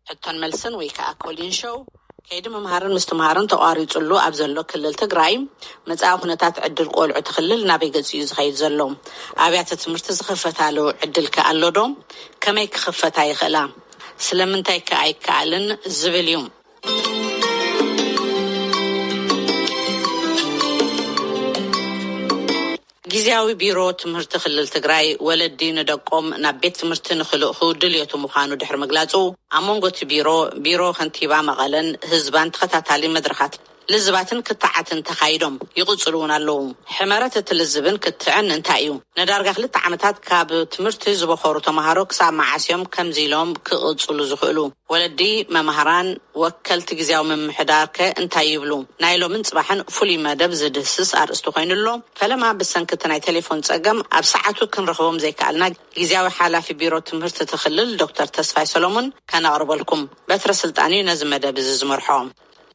ሕቶን መልስን ወይ ከዓ ኮሊን ሾው። ከይዲ ምምሃርን ምስትምሃርን ተቋሪፁሉ ኣብ ዘሎ ክልል ትግራይ፣ መፃኢ ኩነታት ዕድል ቆልዑ እቲ ክልል ናበይ ገፂ እዩ ዝኸይድ ዘሎ? ኣብያተ ትምህርቲ ዝኽፈታሉ ዕድል ከ ኣሎ ዶ? ከመይ ክኽፈታ ይኽእላ? ስለምንታይ ከ ኣይከኣልን ዝብል እዩ። ግዝያዊ ቢሮ ትምህርቲ ክልል ትግራይ፣ ወለዲ ንደቆም ናብ ቤት ትምህርቲ ንክልእኹ ድልየቱ ምዃኑ ድሕሪ ምግላጹ፣ ኣብ መንጎ እቲ ቢሮ፣ ቢሮ ከንቲባ መቐለን ህዝባን ተኸታታሊ መድረኻት ልዝባትን ክትዓትን ተኻይዶም ይቕጽሉ እውን ኣለዉ። ሕመረት እቲ ልዝብን ክትዕን እንታይ እዩ? ንዳርጋ ክልተ ዓመታት ካብ ትምህርቲ ዝበኸሩ ተምሃሮ ክሳብ መዓስ እዮም ከምዚ ኢሎም ክቕጽሉ ዝኽእሉ? ወለዲ፣ መማህራን፣ ወከልቲ ግዝያዊ ምምሕዳር ከ እንታይ ይብሉ? ናይ ሎምን ጽባሕን ፍሉይ መደብ ዝድህስስ ኣርእስቲ ኮይኑ ኣሎ። ፈለማ ብሰንኪ እቲ ናይ ቴሌፎን ጸገም ኣብ ሰዓቱ ክንረኽቦም ዘይከኣልና፣ ግዝያዊ ሓላፊ ቢሮ ትምህርቲ እቲ ክልል ዶክተር ተስፋይ ሰሎሞን ከነቕርበልኩም። በትረ ስልጣን እዩ ነዚ መደብ እዚ ዝመርሖ።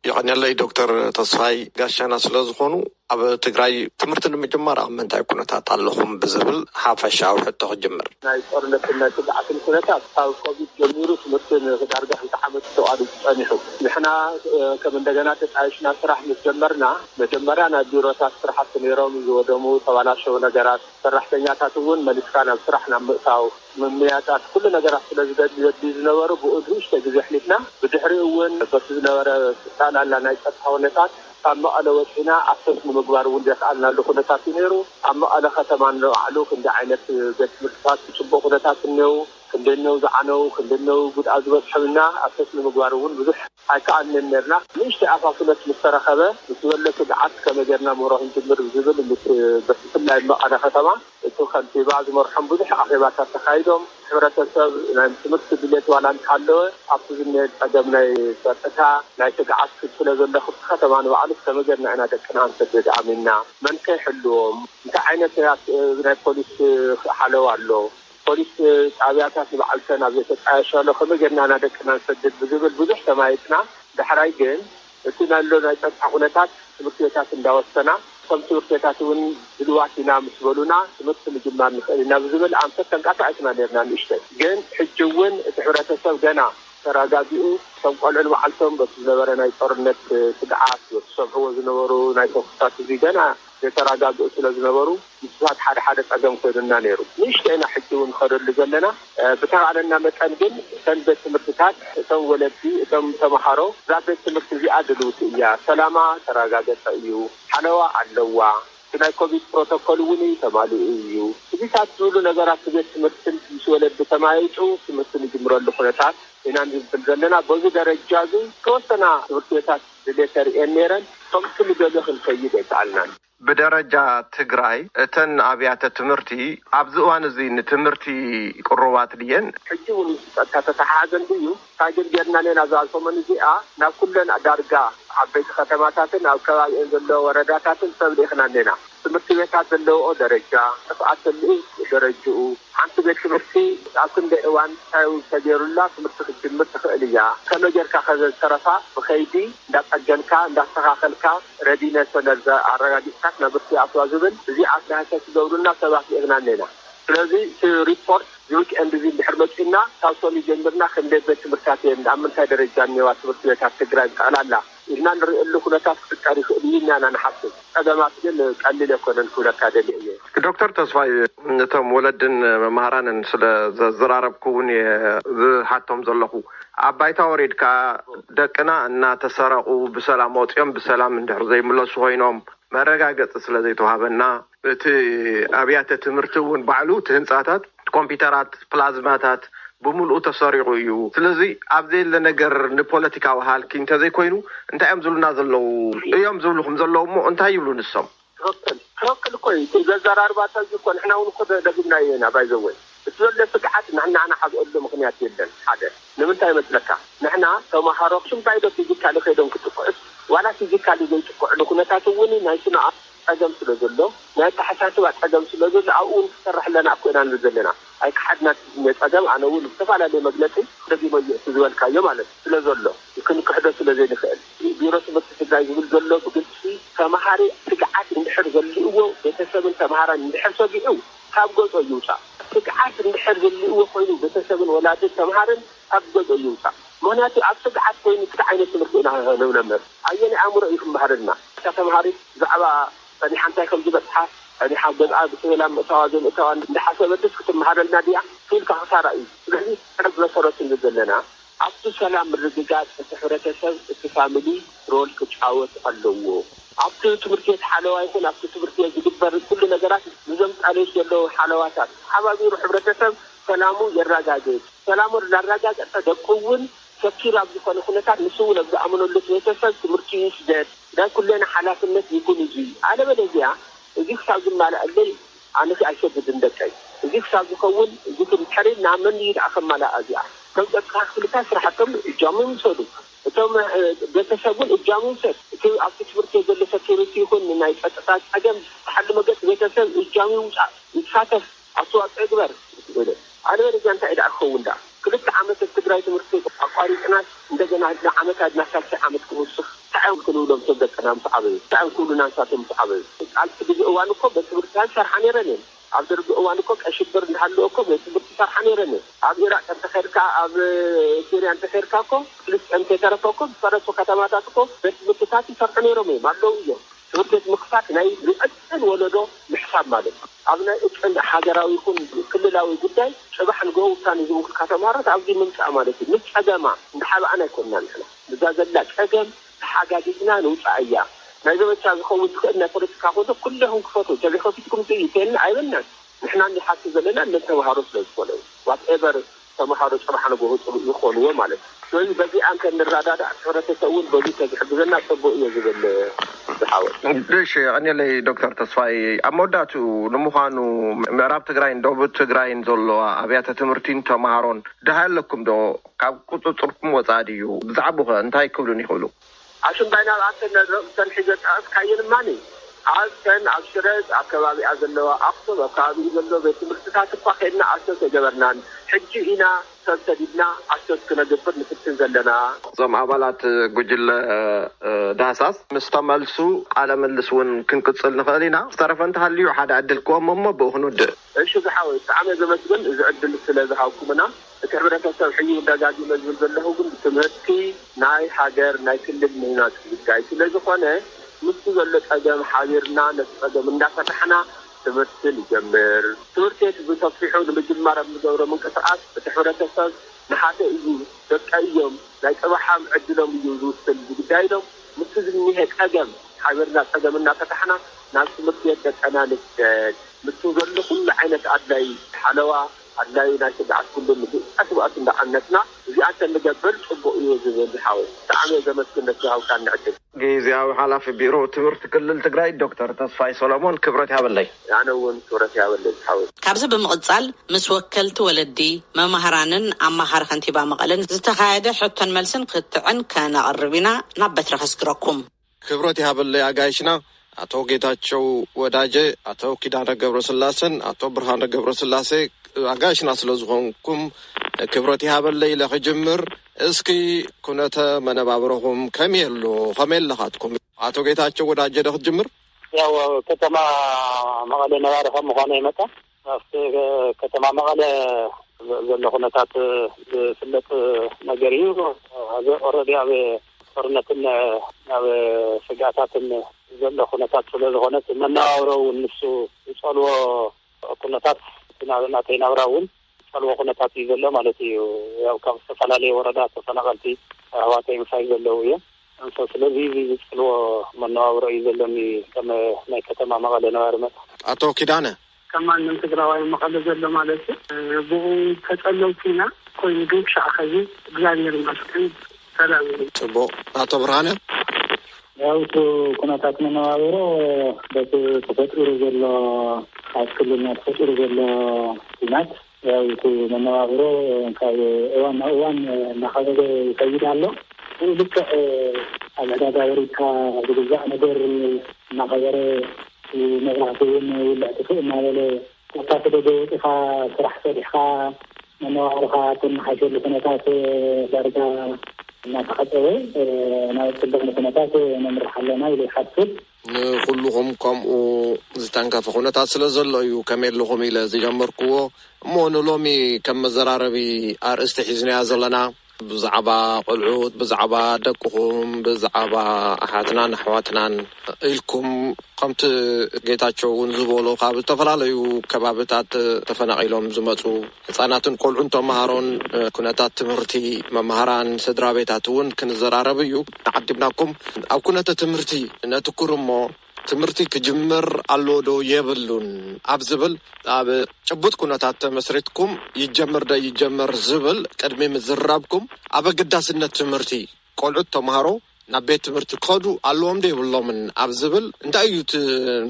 የቐንየለይ ዶክተር ተስፋይ፣ ጋሻና ስለ ዝኾኑ። ኣብ ትግራይ ትምህርቲ ንምጅማር ኣብ ምንታይ ኩነታት ኣለኹም ብዝብል ሓፈሻዊ ሕቶ ክጅምር። ናይ ጦርነትን ናይ ስግዓትን ኩነታት ካብ ኮቪድ ጀሚሩ ትምህርቲ ንዳርጋ ክልተ ዓመት ተቋሪፁ ጸኒሑ። ንሕና፣ እ፣ ከም እንደገና ተጣይሽና ስራሕ ምስ ጀመርና፣ መጀመርያ ናይ ቢሮታት ስራሕቲ ነይሮም ዝወደሙ፣ ተባላሸው ነገራት፣ ሰራሕተኛታት እውን መሊስካ ናብ ስራሕ ናብ ምእታው፣ ምምያጣት፣ ኩሉ ነገራት ስለ ዝደሊ ዘድልዩ ዝነበሩ፣ ብኡ ንእሽተይ ግዜ ኣሕሊፍና። ብድሕሪኡ እውን በቲ ዝነበረ ጠቕላላ ናይ ጸጥታ ኩነታት ካብ መቐለ ወጺና ኣክሰስ ንምግባር እውን ዘኽኣልናሉ ኩነታት እዩ ነይሩ። ኣብ መቐለ ከተማ ንባዕሉ ክንዲ ዓይነት ቤት ትምህርትታት ጽቡቕ ኩነታት እኒው፣ ክንደነው ዝዓነው፣ ክንደነው ጉድኣት ዝበጽሖም ኢና ኣክሰስ ንምግባር እውን ብዙሕ ኣይከኣልንን ነርና። ንእሽተይ ኣፋፍነት ምስ ተረኸበ፣ ምስ ዝበለ ስግዓት ከመይ ጌርና ምህሮ ክንጅምር ዝብል ምስ፣ ብፍላይ መቐለ ከተማ፣ እቲ ከንቲባ ዝመርሖም ብዙሕ ኣኼባታት ተኻይዶም። ሕብረተሰብ ናይ ትምህርቲ ድሌት ዋላ እንተሃለወ፣ ኣብቲ ዝኒሀ ጸገም ናይ ጸጥታ፣ ናይ ስግዓት ስለ ዘሎ፣ ክፍቲ ከተማ ንባዕሉ ከመይ ጌርና ኢና ደቅና ክንሰድድ ኣሚንና? መን ከ ይሕልዎም? እንታይ ዓይነት ናይ፣ ናይ ፖሊስ ሓለዋ ኣሎ? ፖሊስ ጣብያታት ንባዕልተን ኣብ ዘይተጣየሻሉ ከመይ ጌርና ኢና ደቅና ንሰድድ ብዝብል ብዙሕ ተማይጥና። ዳሕራይ ግን እቲ ናሎ ናይ ጸጥታ ኩነታት ትምህርቲ ቤታት እንዳወሰና፣ እቶም ትምህርቲ ቤታት እውን ድልዋት ኢና ምስ በሉና፣ ትምህርቲ ምጅማር ንኽእል ኢና ብዝብል ኣንፈት ተንቀሳቒስና ነርና ንእሽተይ። ግን ሕጂ እውን እቲ ሕብረተሰብ ገና ተረጋጊኡ፣ እቶም ቆልዑ ንባዕልቶም በቲ ዝነበረ ናይ ጦርነት ስግዓት፣ በቲ ዝሰምዕዎ ዝነበሩ ናይ ተኩስታት፣ እዚ ገና ዘይተረጋግኡ ስለ ዝነበሩ፣ ምስታት ሓደ ሓደ ጸገም ኮይኑና ነይሩ። ንእሽተይ ኢና ሕጂ እውን ንኸደሉ ዘለና። እ፣ ብተኻእለና መጠን ግን እተን ቤት ትምህርትታት፣ እቶም ወለዲ፣ እቶም ተምሃሮ፣ እዛ ቤት ትምህርቲ እዚኣ ድልውቲ እያ፣ ሰላማ ተረጋገጸ እዩ፣ ሓለዋ ኣለዋ፣ እቲ ናይ ኮቪድ ፕሮቶኮል እውን ተማሊኡ እዩ። እዚታት ዝብሉ ነገራት ቤት ትምህርትን ምስ ወለዲ ተማይጡ ትምህርቲ ንጅምረሉ ኩነታት ኢና ንብል ዘለና። በዚ ደረጃ እዚ ዝተወሰና ትምህርቲ ቤታት ድሌት ተርእየን ነይረን። ከምቲ ንደልዮ ክንከይድ ኣይከኣልናን። ብደረጃ ትግራይ እተን ኣብያተ ትምህርቲ ኣብዚ እዋን እዚ ንትምህርቲ ቅሩባት ድየን? ሕጂ እውን ምስ ጸጥታ ተተሓሓዘ እንድዩ። እንታይ ግን ጌርና ኔና እዛ ሰሙን እዚኣ ናብ ኩለን ዳርጋ ዓበይቲ ከተማታትን ኣብ ከባቢኤን ዘለዎ ወረዳታትን ሰብ ልኢኽና ኔና። ትምህርቲ ቤታት ዘለውኦ ደረጃ፣ ጥፍኣት ተልኡ ደረጅኡ፣ ሓንቲ ቤት ትምህርቲ ኣብ ክንደይ እዋን እንታይ ተገይሩላ ትምህርቲ ክትጅምር ትኽእል እያ? ከመይ ጌርካ ከ ዘዝተረፋ ብኸይዲ እንዳጸገንካ እንዳስተኻኸልካ ረዲነስ ነዛ ኣረጋጊጽካ ናብ ትምህርቲ ይኣትዋ ዝብል እዚ ኣፍላህሰ ክገብሩልና ሰባት ልኢኽና ኔና። ስለዚ እቲ ሪፖርት እዚ ዊክኤንድ እዚ እንድሕር መጺኡና፣ ካብ ሰኑ ጀሚርና ክንደይ ቤት ትምህርታት እየን፣ ኣብ ምንታይ ደረጃ እኒዋ ትምህርቲ ቤታት ትግራይ ብጠቕላላ ኢልና ንርእየሉ ኩነታት ክፍጠር ይኽእል እዩ ኢና ንሓስብ። ጸገማት ግን ቀሊል ኣይኮነን ክብለካ ደልየ እየ። ዶክተር ተስፋይ፣ ነቶም ወለድን መምሃራንን ስለ ዘዘራረብኩ እውን እየ ዝሓቶም ዘለኹ። ኣብ ባይታ ወሪድካ ደቅና እናተሰረቑ ብሰላም ወፂኦም ብሰላም እንድሕር ዘይምለሱ ኮይኖም መረጋገፂ ስለ ዘይተዋሃበና፣ እቲ ኣብያተ ትምህርቲ እውን ባዕሉ እቲ ህንፃታት፣ ኮምፒውተራት፣ ፕላዝማታት ብምልኡ ተሰሪቑ እዩ። ስለዚ ኣብ ዘየለ ነገር ንፖለቲካዊ ሃልኪ እንተዘይኮይኑ እንታይ እዮም ዝብሉና ዘለዉ? እዮም ዝብልኹም ዘለዉ እሞ እንታይ ይብሉ ንሶም? ትኽክል፣ ትኽክል እኮ እዩ። እቲ ዘዘራርባ ሰብ እኮ ንሕና እውን እኮ ደ-፣ ደጊምናዮ ኢና። ባይዘወይ እቲ ዘሎ ስግዓት ንሕና ንሓዝኦሉ ምኽንያት የለን። ሓደ ንምንታይ መስለካ? ንሕና ተምሃሮ ሽምባይ ዶ ፊዚካሊ ከይዶም ክጥቅዑስ ዋላ ፊዚካሊ ዘይጥቅዕሉ ኩነታት እውን ናይ ስነ ጸገም ስለ ዘሎ፣ ናይ ኣተሓሳስባ ጸገም ስለ ዘሎ ኣብኡ እውን ክሰርሕ ኣለና እኮ ኢና ንብል ዘለና። ኣይከሓድናን እቲ ጸገም፣ ኣነ እውን ዝተፈላለየ መግለጺ ደጊመዮ እቲ ዝበልካዮ ማለት እዩ። ስለ ዘሎ ክንክሕዶ ስለ ዘይንኽእል፣ ቢሮ ትምህርቲ ትግራይ ዝብል ዘሎ ብግልጺ ተምሃሪ ስግዓት እንድሕር ዘልእዎ ቤተሰብን ተምሃራን እንድሕር ሰጊዑ ካብ ገጾ ይውጻእ። ስግዓት እንድሕር ዘልእዎ ኮይኑ ቤተሰብን ወላድን ተምሃርን ካብ ገጾ ይውጻእ። ምክንያቱ ኣብ ስግዓት ኮይኑ እንታይ ዓይነት ትምህርቲ ኢና ንብለመር ኣየን ኣእምሮ እዩ ክምሃረልና? እታ ተምሃሪት ብዛዕባ ጸኒሓ እንታይ ከም ዝበጽሓ፣ ጸኒሓ ኣብ ገዝኣ ብሰላም ምእታዋ ዘይምእታዋ እንዳሓሰበትስ ክትምሃረልና ድያ ኢልካ ክሳራ እዩ። ስለዚ መሰረቱ ዘለና ኣብቲ ሰላም ምርግጋጽ እቲ ሕብረተሰብ እቲ ፋሚሊ ሮል ክጫወት ኣለዎ። ኣብቲ ትምህርቲ ቤት ሓለዋ ይኹን ኣብቲ ትምህርቲ ቤት ዝግበር ኩሉ ነገራት ንዞም ጻለይት ዘለዉ ሓለዋታት ሓባቢሩ ሕብረተሰብ ሰላሙ የረጋግጽ። ሰላሙ እናረጋገጸ ደቁ እውን ሰኪር ኣብ ዝኾነ ኩነታት ንሱ እውን ኣብ ዝኣመነሉ ቤተሰብ ትምህርቲ ይስደድ። ናይ ኩለና ሓላፍነት ይኹን እዚ። ኣለበለዚያ እዚ ክሳብ ዝማልኣለይ ኣነሲ ኣይሰድድን ደቀይ። እዚ ክሳብ ዝኸውን እዚ ክንድሕሪ ናብ መን እዩ ደኣ ከማልኣ እዚኣ? ከም ጸጥታ ክፍልታት ስራሕቶም እጃሙ ይውሰዱ። እቶም ቤተሰብ እውን እጃሙ ይውሰድ። እቲ ኣብቲ ትምህርቲ ቤት ዘሎ ሰኪሪቲ ይኹን ናይ ጸጥታ ጸገም ዝፍትሓሉ መገዲ ቤተሰብ እጃሙ ይውጻእ፣ ይሳተፍ፣ ኣስተዋፅኦ ይግበር። ኣነ ደረጃ እንታይ ደኣ ክኸውን ደኣ ክልተ ዓመት ኣብ ትግራይ ትምህርቲ ኣቋሪፅናስ እንደገና ንዓመት ኣድና ሳልሳይ ዓመት ክውስኽ እንታይ እዮም ክንብሎም እቶም ደቅና ምስ ዓበዩ እንታይ እዮም ክብሉና ንሳቶም ምስ ዓበዩ ቃልሲ ግዜ እዋን እኮ በትምህርቲ ይሰርሓ ነይረን እየን ኣብ ደርጊ እዋን እኮ ቀይ ሽብር እንዳሃለወ እኮ ቤት ትምህርቲ ይሰርሓ ነይረን እየን ኣብ ኢራቅ እንተኸድካ ኣብ ሲርያ እንተኸድካ እኮ ፍልስጤም እንተይተረፈ እኮ ዝፈረሱ ከተማታት እኮ ቤት ትምህርትታት ይሰርሑ ነይሮም እዮም ኣለዉ እዮም ትምህርት ቤት ምክፋት ናይ ዝዕጥን ወለዶ ምሕሳብ ማለት እዩ። ኣብ ናይ እጥን ሃገራዊ ይኹን ክልላዊ ጉዳይ ጽባሕ ንግሆ ውሳኔ ዝህቡ ተምሃሮት ኣብዚ ምምጻእ ማለት እዩ። ምስ ጸገማ እንዳሓባእና ኣይኮንና ንሕና። እዛ ዘላ ጸገም ተሓጋጊዝና ንውጻኣ እያ። ናይ ዘመቻ ዝኸውን ዝኽእል ናይ ፖለቲካ ኮንቶ ኩለኹም ክፈትዉ፣ ተዘይኸፊትኩም ስኢተልና ኣይበልናን። ንሕና ንሓስብ ዘለና ነተምሃሮ ስለ ዝኾነ እዩ። ዋትኤቨር ተምሃሮ ጽባሕ ንግሆ ጽቡቕ ይኾንዎ ማለት እዩ። ስለዚ በዚኣ እንተ ንረዳዳእ እቲ ሕብረተሰብ እውን በዚ ተዝሕግዘና ጽቡቕ እየ ዝብል ዝሓወይ። እሺ፣ የቐንየለይ ዶክተር ተስፋይ። ኣብ መወዳእትኡ ንምዃኑ ምዕራብ ትግራይን ደቡብ ትግራይን ዘሎ ኣብያተ ትምህርቲን ተምሃሮን ድሃይ ኣለኩም ዶ? ካብ ቁፅፅርኩም ወፃእ ድዩ? ብዛዕባኡ ኸ እንታይ ክብሉን ይኽእሉ? ኣሽምባይና ኣብኣተን ርእሰን ሒዘ ጠቐስካየን እማኒ ኣብተን ኣብ ሽረ ኣብ ከባቢኣ ዘለዋ ኣክሱም ኣብ ከባቢኡ ዘሎ ቤት ትምህርትታት እኳ ከድና ኣሰስ ኣይገበርናን ሕጂ ኢና ሰብ ሰዲድና ኣሰስ ክነግብር ንፍትን ዘለና። እዞም ኣባላት ጉጅለ ዳህሳስ ምስ ተመልሱ ቃለ ምልልስ እውን ክንቅፅል ንኽእል ኢና። ዝተረፈ እንተሃልዩ ሓደ ዕድል ክወሞ እሞ ብኡ ክንውድእ። እሺ ዝሓወይ ብጣዕሚ እየ ዘመስግን እዚ ዕድል ስለ ዝሃብኩምና። እቲ ሕብረተሰብ ሕዩ ደጋጊመ ዝብል ዘለኹ ግን ትምህርቲ ናይ ሃገር ናይ ክልል ምህናፅ ጉዳይ ስለ ዝኾነ ምስቲ ዘሎ ፀገም ሓቢርና ነቲ ፀገም እንዳፈታሕና ትምህርቲ ንጀምር። ትምህርቲ ቤት ብሰፊሑ ንምጅማር ኣብ ንገብሮ ምንቅስቃስ እቲ ሕብረተሰብ ንሓደ እዩ፣ ደቀይ እዮም፣ ናይ ፅባሓም ዕድሎም እዩ ዝውስን እዚ ጉዳይ ኢሎም ምስቲ ዝኒሀ ፀገም ሓቢርና ፀገም እናፈታሕና ናብ ትምህርቲ ቤት ደቀና ንስደድ። ምስቲ ዘሎ ኩሉ ዓይነት ኣድላይ ሓለዋ ኣድላዩ ናይ ስግኣት ኩሉ ንግእታት ብኣት እንዳቐነትና እዚኣ እንተንገብር ፅቡቕ እዩ ዝብል ዝሓወይ ብጣዕሚ እየ ዘመስግን ነቲ ዝሃብካኒ ዕድል። ግዝያዊ ሓላፊ ቢሮ ትምህርቲ ክልል ትግራይ ዶክተር ተስፋይ ሰሎሞን ክብረት ይሃበለይ። ኣነ እውን ክብረት ይሃበለይ ዝሓወይ። ካብዚ ብምቕጻል ምስ ወከልቲ ወለዲ፣ መማህራንን ኣማኻሪ ከንቲባ መቐለን ዝተኻየደ ሕቶን መልስን ክትዕን ከነቕርብ ኢና። ናብ በትሪ ከስግረኩም። ክብረት ይሃበለይ ኣጋይሽና ኣቶ ጌታቸው ወዳጀ፣ ኣቶ ኪዳነ ገብረስላሰን ኣቶ ብርሃነ ገብረስላሴ ኣጋይሽና ስለ ዝኾንኩም ክብረት ይሃበለይ ኢለ ክጅምር። እስኪ ኩነተ መነባብሮኹም ከመይ ኣሎ? ከመይ ኣለኻትኩም? ኣቶ ጌታቸው ወዳጀ ዶ ክትጅምር? ያው ኣብ ከተማ መቐለ ነባሪ ከም ምዃነይ መጠን ኣብቲ ከተማ መቐለ ዘሎ ኩነታት ዝፍለጥ ነገር እዩ። እዚ ኦረዲ ኣብ ጦርነትን ኣብ ስግኣታትን ዘሎ ኩነታት ስለ ዝኾነ እቲ መነባብሮ እውን ንሱ ዝፀልዎ ኩነታት እቲ ናተይ ናብራ እውን ዝፀልዎ ኩነታት እዩ ዘሎ ማለት እዩ። ያው ካብ ዝተፈላለየ ወረዳ ተፈናቐልቲ ኣሕዋተይ ምሳይ ዘለዉ እዮም። እንሶ ስለዚ እዚ ዝፅልዎ መነባብሮ እዩ ዘለኒ ከም ናይ ከተማ መቐለ ነባሪ መጠን። ኣቶ ኪዳነ። ከም ማንም ትግራዋይ መቐለ ዘሎ ማለት እዩ። ብኡ ተፀለውቲ ኢና ኮይኑ ግን ክሻዕ ኸዚ እግዚኣብሔር ይመስገን ሰላም እዩ። ፅቡቕ። ኣቶ ብርሃነ። ያው እቲ ኩነታት መነባብሮ በቲ ተፈጢሩ ዘሎ ኣብ ክልልና ተፈጢሩ ዘሎ ኩናት ያው እቲ መነባብሮ ካብ እዋን ናብ እዋን እናኸበደ ይኸይድ ኣሎ። ብኡ ልክዕ ኣብ ዕዳጋ ወሪድካ ዝግዛእ ነገር እናኸበረ መብራህቲ እውን ይውልዕ ጥፍእ እናበለ ኮታ ተደደ ወፂኻ ስራሕ ሰሪሕኻ መነባብሮኻ ትመሓሸሉ ኩነታት ዳርጋ እናተሓፀበ ናብ ፅቡቕ ኩነታት ነምርሕ ኣለና ኢለ ይሓስብ። ንኹልኹም ከምኡ ዝተንከፈ ኩነታት ስለ ዘሎ እዩ ከመይ ኣለኹም ኢለ ዝጀመርክዎ። እሞ ንሎሚ ከም መዘራረቢ ኣርእስቲ ሒዝናያ ዘለና ብዛዕባ ቆልዑት፣ ብዛዕባ ደቅኹም፣ ብዛዕባ ኣሓትናን ኣሕዋትናን ኢልኩም፣ ከምቲ ጌታቸው እውን ዝበሎ፣ ካብ ዝተፈላለዩ ከባብታት ተፈናቒሎም ዝመፁ ህፃናትን ቆልዑን ተምሃሮን፣ ኩነታት ትምህርቲ፣ መምሃራን፣ ስድራ ቤታት እውን ክንዘራረብ እዩ ዓዲምናኩም። ኣብ ኩነተ ትምህርቲ ነትኩር እሞ፣ ትምህርቲ ክጅምር ኣለዎ ዶ የብሉን ኣብ ዝብል፣ ኣብ ጭቡጥ ኩነታት ተመስሪትኩም፣ ይጀምር ዶ ይጀምር ዝብል ቅድሚ ምዝራብኩም፣ ኣብ ኣገዳስነት ትምህርቲ፣ ቆልዑት ተምሃሮ ናብ ቤት ትምህርቲ ክኸዱ ኣለዎም ዶ የብሎምን ኣብ ዝብል፣ እንታይ እዩ እቲ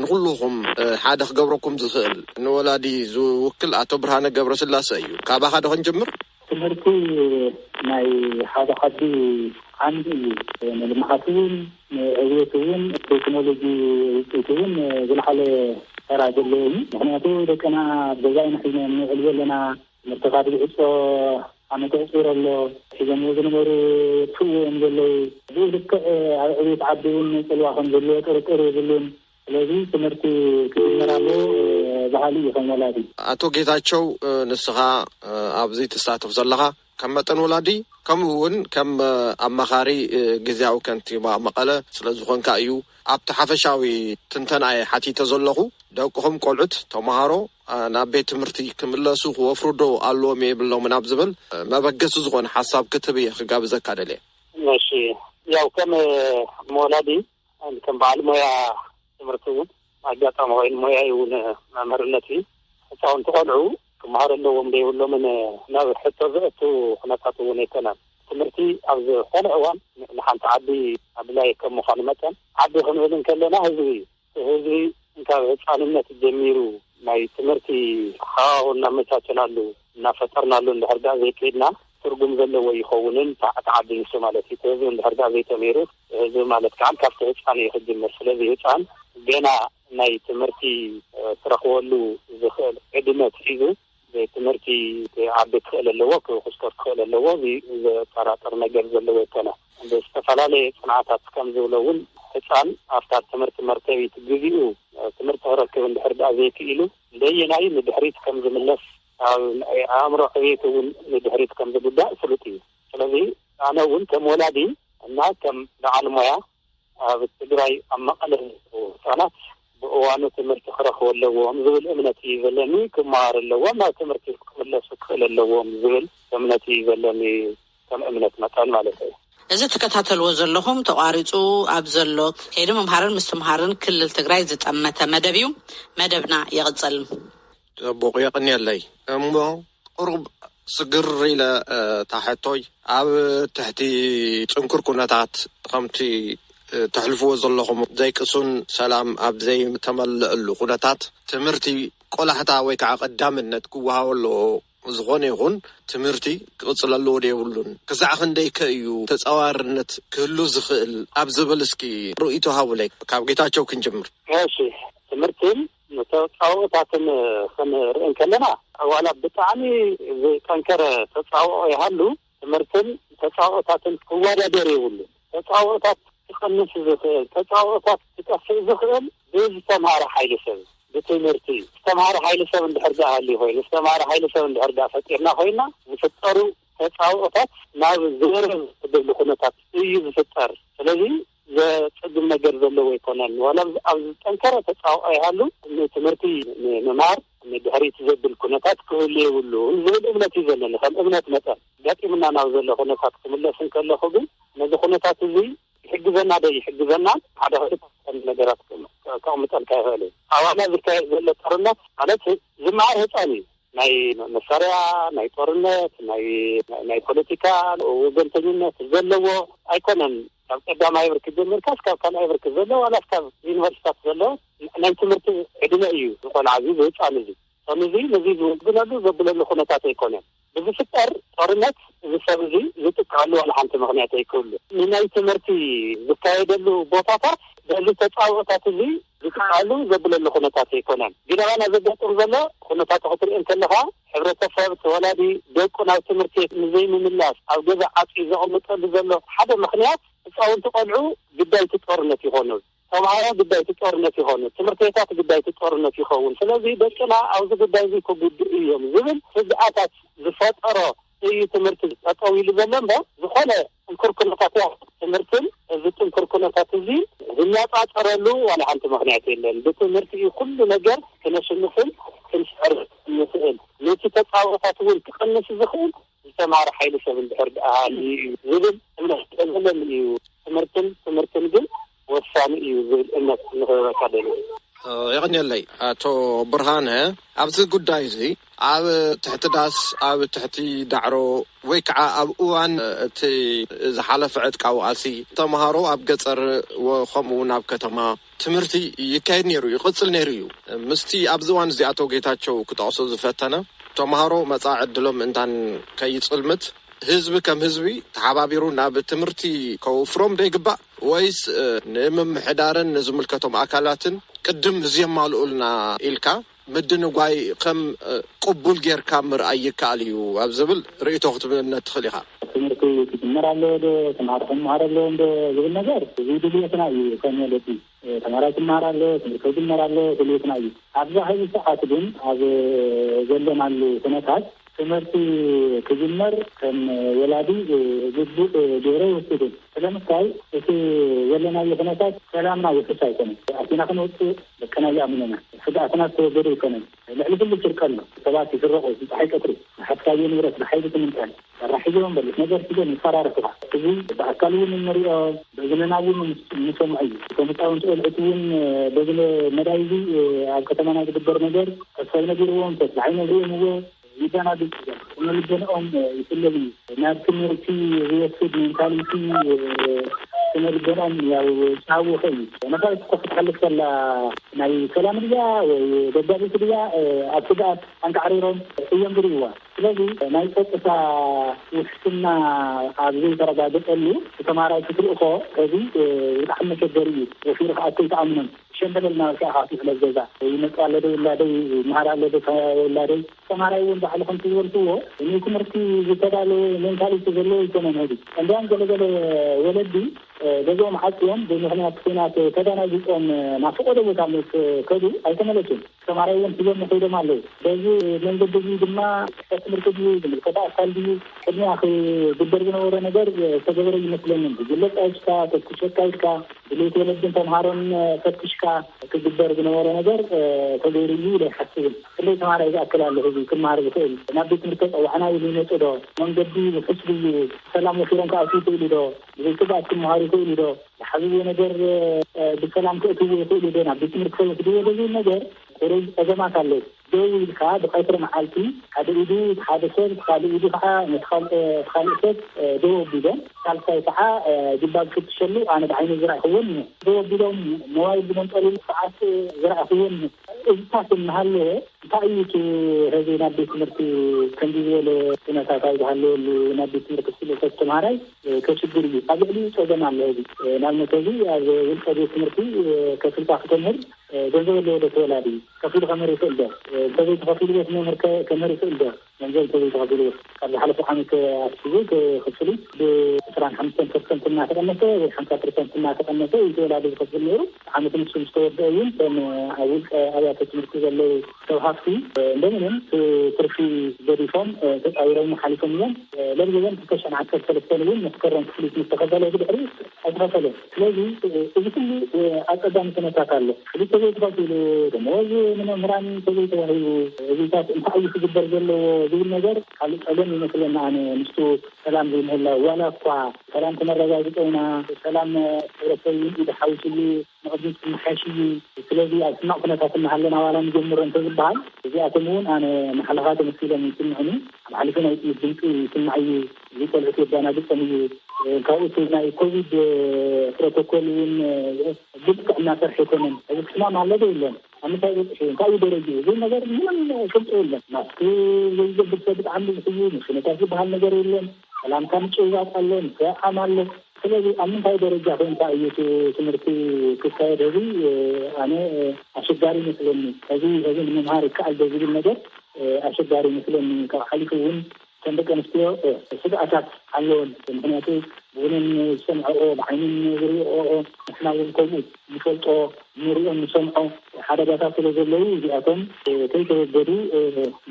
ንኹልኹም፣ እ፣ ሓደ ክገብረኩም ዝኽእል፣ ንወላዲ ዝውክል ኣቶ ብርሃነ ገብረስላሴ እዩ። ካባኻ ዶ ክንጅምር? ትምህርቲ ናይ ሓደ ዓዲ ዓንዲ እዩ። ንልምዓት እውን፣ ንዕብየት እውን፣ ቴክኖሎጂ ውፅኢት እውን ዝለዓለ ተራ ዘለዎ እዩ። ምኽንያቱ ደቅና ኣብ ገዛኢና ሒዝና ንውዕል ዘለና፣ ትምህርቲ ካብ ዝዕፆ ዓመት ኣቑፂሩ ኣሎ። ሒዞምዎ ዝነበሩ የጥፍእዎ እዮም ዘለዉ። ብኡ ልክዕ ኣብ ዕብየት ዓዲ እውን ፅልዋ ከም ዘለዎ ጥርጥር የብሉን። ስለዚ ትምህርቲ ክጅመር ኣለዎ፣ እ፣ በሃሊ እዩ ከም ወላዲ። ኣቶ ጌታቸው፣ እ፣ ንስኻ፣ እ፣ ኣብዚ ትሳተፍ ዘለኻ ከም መጠን ወላዲ፣ ከምኡ እውን ከም፣ እ፣ ኣማኻሪ፣ እ፣ ግዝያዊ ከንቲባ መቐለ ስለ ዝኾንካ እዩ። ኣብቲ ሓፈሻዊ ትንተናየ ሓቲተ ዘለኹ፣ ደቅኹም ቆልዑት፣ ተምሃሮ፣ እ፣ ናብ ቤት ትምህርቲ ክምለሱ ክወፍሩ ዶ ኣለዎም የብሎምን ኣብ ዝብል፣ እ፣ መበገሲ ዝኾነ ሓሳብ ክትህብ እየ ክጋብዘካ ደልየ። እሺ፣ ያው ከም፣ እ፣ ወላዲ፣ ከም በዓል ሞያ ትምህርቲ እውን ኣጋጣሚ ኮይኑ፣ ሞያይ እውን መምህርነት እዩ። ህፃውንቲ ቆልዑ ክመሃሩ ኣለዎም ዶ የብሎምን ናብ ሕቶ ዘእቱ ኩነታት እውን ኣይኮነን። ትምህርቲ ኣብ ዝኾነ እዋን ንሓንቲ ዓዲ ኣድላዪ ከም ምዃኑ መጠን፣ ዓዲ ክንብል እንከለና ህዝቢ እዩ። ህዝቢ ካብ ህፃንነት ጀሚሩ ናይ ትምህርቲ ሃዋሁ እናመቻቸናሉ፣ እናፈጠርናሉ እንድሕር ደኣ ዘይከይድና፣ ትርጉም ዘለዎ ይኸውንን፣ እታ፣ እታ ዓዲ ንሱ ማለት እዩ። እቲ ህዝቢ እንድሕር ደኣ ዘይተምሂሩ፣ ህዝቢ ማለት ከዓ ካብቲ ህፃን እዩ ክጅምር። ስለዚ ህፃን ገና ናይ ትምህርቲ፣ እ፣ ክረኽበሉ ዝኽእል ዕድመ ሒዙ፣ ትምህርቲ ክዓቢ ክኽእል ኣለዎ፣ ክኹስኮስ ክኽእል ኣለዎ። እዚ ዘጠራጥር ነገር ዘለዎ ኣይኮነ። እንደ ዝተፈላለየ ፅንዓታት ከም ዝብሎ እውን፣ ህፃን ኣብታ ትምህርቲ መርከቢት ግዜኡ፣ እ፣ ትምህርቲ ክረክብ እንድሕር ደኣ ዘይክኢሉ፣ በየናይ ንድሕሪት ከም ዝምለስ፣ ኣብ ናይ ኣእምሮ ዕቤት እውን ንድሕሪት ከም ዝጉዳእ ፍሉጥ እዩ። ስለዚ ኣነ እውን ከም ወላዲ እና ከም በዓል ሞያ፣ ኣብ ትግራይ ኣብ መቐለ ህፃናት ብእዋኑ ትምህርቲ ክረኽቡ ኣለዎም ዝብል እምነት እዩ ዘለኒ። ክመሃሩ ኣለዎም፣ ናብ ትምህርቲ ክምለሱ ክኽእል ኣለዎም ዝብል እምነት እዩ ዘለኒ፣ ከም እምነት መጠን ማለት እዩ። እዚ ትከታተልዎ ዘለኹም ተቋሪፁ ኣብ ዘሎ ከይዲ ምምሃርን ምስትምሃርን ክልል ትግራይ ዝጠመተ መደብ እዩ። መደብና ይቕፅል። ጽቡቕ፣ የቐንየለይ። እሞ ቁሩብ ስግር ኢለ፣ እ፣ እታ ሕቶይ፣ ኣብ ትሕቲ ጽንኩር ኩነታት፣ ከምቲ፣ እ፣ ተሕልፍዎ ዘለኹም ዘይቅሱን ሰላም ኣብ ዘይተመልአሉ ኩነታት፣ ትምህርቲ ቆላሕታ ወይ ከዓ ቀዳምነት ክወሃቦ ኣለዎ። ዝኾነ ይኹን ትምህርቲ ክቕጽል ኣለዎ ዶ የብሉን? ክሳዕ ክንደይ ከ እዩ ተጻዋርነት ክህሉ ዝኽእል? ኣብ ዝብል እስኪ ርእይቶ ሃቡለይ። ካብ ጌታቸው ክንጅምር። እሺ፣ ትምህርትን ንተጻብኦታትን ክንርኢ እንከለና፣ ዋላ ብጣዕሚ ዝጠንከረ ተጻብኦ ይሃሉ፣ ትምህርትን ተጻብኦታትን ክወዳደር የብሉን። ተጻብኦታት ክቐንስ ዝኽእል፣ ተጻብኦታት ክጠፍእ ዝኽእል ብዝተምሃረ ሓይሊ ሰብ፣ ብትምህርቲ። ዝተምሃረ ሓይሊ ሰብ እንድሕር ደኣ ሃልዩ ኮይኑ፣ ዝተምሃረ ሓይሊ ሰብ እንድሕር ደኣ ፈጢርና ኮይና፣ ዝፍጠሩ ተጻብኦታት ናብ ዝወረድ ዝብሉ ኩነታት እዩ ዝፍጠር። ስለዚ ዘጸግም ነገር ዘለዎ ኣይኮነን። ዋላ ኣብ ዝጠንከረ ተጻብኦ ይሃሉ፣ ንትምህርቲ ንምምሃር ንድሕሪት ዘብል ኩነታት ክህሉ የብሉን ዝብል እምነት እዩ ዘለኒ። ከም እምነት መጠን፣ ገጢሙና ናብ ዘሎ ኩነታት ክምለስ እንከለኹ ግን፣ ነዚ ኩነታት እዚ ይሕግዘና ዶ ይሕግዘና፣ ሓደ ክልተ ነገራት ከቕምጠልካ ይኽእል እዩ። ኣብ ኣና ዝካየድ ዘሎ ጦርነት ማለት፣ ዝመሃር ህፃን እዩ። ናይ መሳርያ፣ ናይ ጦርነት፣ ናይ፣ ናይ ፖለቲካ ወገንተኝነት ዘለዎ ኣይኮነን። ካብ ቀዳማይ ብርኪ ጀሚርካ እስካብ ካልኣይ ብርኪ ዘሎ፣ ዋላ እስካብ ዩኒቨርሲታት ዘሎ ናይ ትምህርቲ ዕድመ እዩ። ዝቆልዓ እዚ፣ ዝህፃን እዚ፣ ከም እዚ ነዚ ዝውግነሉ ዘብለሉ ኩነታት ኣይኮነን። ብዝፍጠር ጦርነት እዚ ሰብ እዚ ዝጥቀዐሉ ዋላ ሓንቲ ምኽንያት ኣይክህሉ። ንናይ ትምህርቲ ዝካየደሉ ቦታታት በዚ ተጻብኦታት እዚ ዝጥቀዐሉ ዘብለሉ ኩነታት ኣይኮነን። ግን ኣባና ዘጋጥም ዘሎ ኩነታት ክትርኢ እንከለኻ፣ ሕብረተሰብ ተወላዲ ደቁ ናብ ትምህርቲ ንዘይምምላስ ኣብ ገዛ ዓጽዩ ዘቐምጠሉ ዘሎ ሓደ ምኽንያት፣ ህፃውንቲ ቆልዑ ግዳይቲ ጦርነት ይኾኑ። ተምሃሮ ግዳይቲ ጦርነት ይኾኑ። ትምህርት ቤታት ግዳይቲ ጦርነት ይኸውን። ስለዚ ደቅና ኣብዚ ጉዳይ እዚ ክጉድኡ እዮም ዝብል ስግኣታት ዝፈጠሮ እዩ ትምህርቲ ጠጠው ኢሉ ዘሎ እምበር፣ ዝኾነ ጥንኩር ኩነታት ትምህርትን እዚ ጥንኩር ኩነታት እዚ ዝነጻጸረሉ ዋላ ሓንቲ ምኽንያት የለን። ብትምህርቲ እዩ ኩሉ ነገር ክነሽንፍን ክንስዕር ንኽእል። ነቲ ተጻብኦታት እውን ክቐንስ ዝኽእል ዝተማሃረ ሓይሊ ሰብ እንድሕር ደኣ ሃልዩ እዩ ዝብል እምነት ዘለኒ እዩ። ትምህርትን ትምህርትን ግን ወሳኒ እዩ ዝብል እምነት ንኽህበካ ደልየ። የቐንየለይ ኣቶ ብርሃነ። ኣብዚ ጉዳይ እዚ ኣብ ትሕቲ ዳስ፣ ኣብ ትሕቲ ዳዕሮ ወይ ከዓ ኣብ እዋን እቲ ዝሓለፈ ዕጥቃዊ ቃልሲ ተምሃሮ ኣብ ገፀር ወ-፣ ከምኡ እውን ኣብ ከተማ ትምህርቲ ይካየድ ነይሩ፣ ይቕፅል ነይሩ እዩ። ምስቲ ኣብዚ እዋን እዚ ኣቶ ጌታቸው ክጠቕሶ ዝፈተነ ተምሃሮ መጻኢ ዕድሎም እንታን ከይጽልምት ህዝቢ ከም ህዝቢ ተሓባቢሩ ናብ ትምህርቲ ከውፍሮም ዶ ይግባእ ወይስ፣ እ፣ ንምምሕዳርን ንዝምልከቶም ኣካላትን ቅድም ዝየማልኡልና ኢልካ ምድንጓይ ከም፣ እ፣ ቅቡል ጌርካ ምርኣይ ይከኣል እዩ ኣብ ዝብል ርእይቶ ክትብለና ትኽእል ኢኻ? ትምህርቲ ክጅመር ኣለዎ ዶ፣ ተምሃሮ ክመሃር ኣለዎም ዶ ዝብል ነገር፣ እዚ ድልየትና እዩ ከም ወለዲ። ተማራይ ክመሃር ኣሎ፣ ትምህርቲ ክጅመር ኣሎ፣ ድልየትና እዩ። ኣብዚ ሕዚ ሰዓት ግን ኣብ ዘለናሉ ኩነታት ትምህርቲ ክጅመር ከም ወላዲ ግቡእ ገይረ ይወስድን። ስለምንታይ እቲ ዘለናዮ ኩነታት ሰላምና ውሑስ ኣይኮነን። ኣቲና ክንወፅእ ደቅና ይኣምኑና። ስግኣትና ዝተወገደ ኣይኮነን። ልዕሊ ኩሉ ጭርቀ ኣሎ። ሰባት ይስረቑ፣ ፀሓይ ቀትሪ፣ ዝሓዝካዮ ንብረት ብሓይሊ ትምንጠል። ሰራሕ ሒዞም በሊሕ ነገር ሒዞም ይፈራርሑኻ። እዚ ብኣካል እውን እንሪኦ፣ ብእዝንና እውን እንሰምዖ እዩ። እቶም ህፃውንቲ ቆልዑት እውን በዚ መዳይ እዚ ኣብ ከተማና ዝግበር ነገር ተስፋ ይነግርዎም፣ ተስፋ ኣይነግርዎም እዎ ይደናግጽ እዮም። ስነ ልቦንኦም ይስለብ እዩ። ናብ ትምህርቲ ዝወስድ ሜንታሊቲ ስነ ልቦንኦም ያው ዝተሃወኸ እዩ። ነፋሪት እኮ ክትሓልፍ ከላ ናይ ሰላም ድያ ወይ ደጋፊት ድያ ኣብ ስግኣት ኣንቃዕሪሮም እዮም ዝርእይዋ። ስለዚ ናይ ጸጥታ ውሕስና ኣብ ዘይተረጋገጸሉ፣ እቲ ተማሃራይ ክትልእኾ፣ ከዚ፣ እ፣ ብጣዕሚ መሸገሪ እዩ። ወፊሩ ክኣቱ ይተኣምኖን። ሸምበለል ናብ ሻኻ ክፍለ ገዛ ይመጽእ ኣሎ ዶ ውላደይ፣ ይመሃር ኣሎ ዶ ውላደይ። ተማሃራይ እውን ባዕልኹም ትዝበልክዎ፣ ንትምህርቲ ዝተዳለወ ሜንታሊቲ ዘለዎ ኣይኮነን። ሕዚ እንዲያውም ገለገለ ወለዲ፣ እ፣ ገዝኦም ዓጽዮም ብምኽንያት ኲናት ተደናጊጾም ናብ ፈቐዶ ቦታ ምስ ከዱ ኣይተመለሱን። ተማሃራይ እውን ሒዞም ከይዶም ኣለዉ። በዚ መንገዲ እዚ ድማ ጽሕፈት ትምህርቲ ድዩ፣ ዝምልከቶ ኣካል ድዩ፣ ቅድሚያ ክግበር ዝነበሮ ነገር ዝተገበረ ይመስለኒ። ብጉለጽ ኣውጅካ፣ ተኩስ ኣካይድካ፣ ድሌት ወለድን ተምሃሮን ፈትሽካ ክግበር ዝነበሮ ነገር ተገይሩ እዩ ኢለ ኣይሓስብን። ክንደይ ተማሃራይ ዝኣክል ኣሎ ሕዚ ክመሃር ዝኽእል? ናብ ቤት ትምህርቲ ተጸዋዕና ኢሉ ይመጽእ ዶ? መንገዲ ውሑስ ድዩ? ብሰላም ወፊሮም ክኣትዉ ይኽእሉ ዶ? ብዘይ ስግኣት ክመሃሩ ይኽእሉ ዶ? ዝሓዝዎ ነገር፣ እ፣ ብሰላም ክእትውዎ ይኽእሉ ዶ? ናብ ቤት ትምህርቲ ከይወስድዎ ዶ ዝብል ነገር ቁሩብ ጸገማት ኣለዉ። ደው ኢልካ ብቐትሪ መዓልቲ ሓደ ኢዱ እቲ ሓደ ሰብ፣ እቲ ካልእ ኢዱ ከዓ ነቲ ካልእ፣ እቲ ካልእ ሰብ፣ እ፣ ደው ኣቢሎም፣ ሳልሳይ ከዓ፣ እ፣ ጅባብ ክፍትሸሉ ኣነ ብዓይኒ ዝረእኽዎን እዩ። ደው ኣቢሎም ሞባይል ዝመንጠልሉ ሰዓት፣ እ፣ ዝረእኽዎን እዩ። እዚታት እናሃለወ እንታይ እዩ እቲ ሕዚ ናብ ቤት ትምህርቲ ከምዚ ዝበለ ኩነታት ኣብ ዝሃለወሉ ናብ ቤት ትምህርቲ ክፍለሰት ተምሃራይ፣ እ፣ ከሽግር እዩ። ኣብ ልዕሊኡ ጸገም ኣሎ። ሕዚ፣ እ፣ ንኣብነት ሕዚ ኣብ ውልቀ ቤት ትምህርቲ፣ እ፣ ከፍልካ ክተምህር፣ እ፣ ገንዘብ ኣለዎ ዶ እቲ ወላዲ? ከፊሉ ከምህር ይኽእል ዶ? እ፣ እንተዘይተኸፊልዎ እቲ መምህር ከ-፣ ከምህር ይኽእል ዶ? ገንዘብ እንተዘይተኸፊልዎ፣ ካብ ዝሓለፈ ዓመት ኣትሒዙ እቲ ክፍሊት ብዕስራን ሓሙሽተን ፐርሰንት እናተቐነሰ ወይ ሓምሳ ፐርሰንት እናተቐነሰ እዩ እቲ ወላዲ ዝኸፍል ነይሩ። ዓመት ንሱ ምስ ተወደአ እውን እቶም ኣብ ውልቀ ኣብያተ ትምህርቲ ዘለዉ ሰብ ሃፍቲ፣ እ፣ እንደምንም እቲ ትርፊ ገዲፎም፣ እ፣ ተጻዊሮም ሓሊፎም እዮም። እ፣ ለብዘበን ክልተ ሽሕን ዓሰርተ ሰለስተን እውን መስከረም ክፍሊት ምስ ተኸፈለ ብድሕሪ ኣይተኸፈለን። ስለዚ፣ እ፣ እዚ ኩሉ፣ እ፣ ኣጸጋሚ ኩነታት ኣሎ። ክፍሊት ተዘይተኸፊሉ፣ ደመወዝ ንመምህራን ተዘይተዋሂቡ፣ እዚታት እንታይ እዩ ክግበር ዘለዎ ዝብል ነገር ካልእ ጸገም ይመስለና ኣነ። ምስቱ ሰላም ዘይምህላው፣ ዋላ እኳ ሰላም ክነረጋግጾ ኢና፣ ሰላም ሕብረተሰብ እውን ኢዱ ሓዊስሉ ንቕድሚት ክመሓየሽ እዩ። ስለዚ ኣብ ሕማቕ ኩነታት እናሃለና ዋላ ንጀምሮ እንተዝበሃል፣ እዚኣቶም እውን ኣነ ንሓለኻ ተመሲሎም ይስምዑኒ። ኣብ ሓሊፉ ናይ ጥይት ድምፂ ይስማዕ እዩ። እዚ ቆልዑት የዳናግጾም እዩ። ካብኡ እቲ ናይ ኮቪድ ፕሮቶኮል እውን ብልክዕ እናሰርሐ ኣይኮነን። እዚ ሕማም ኣሎ ዶ የለን? ኣብ ምንታይ በፂሑ? እንታይ እዩ ደረጅኡ? እዚ ነገር ምንም ጭብጢ የለን። ማስክ ዘይገብር ሰብ ብጣዕሚ ብዙሕ እዩ። ምሽነታት ዝበሃል ነገር የለን። ሰላምታ ምጭብባጥ ኣሎ፣ ምክዕዓም ኣሎ። ስለዚ ኣብ ምንታይ ደረጃ ኮንካ እዩ እቲ ትምህርቲ ክካየድ? እዚ ኣነ ኣሸጋሪ ይመስለኒ። እዚ፣ እዚ ንምምሃር ይከኣል ዶ ዝብል ነገር ኣሸጋሪ ይመስለኒ። ካብ ሓሊፉ እውን ከም ደቂ ኣንስትዮ ስግኣታት ኣለወን። ምክንያቱ ብውነን ዝሰምዐኦ፣ ብዓይነን ዝሪኦ፣ ንሕና እውን ከምኡ ንፈልጦ፣ ንሪኦ፣ ንሰምዖ ሓደጋታት ስለ ዘለዉ፣ እዚኣቶም ከይተወገዱ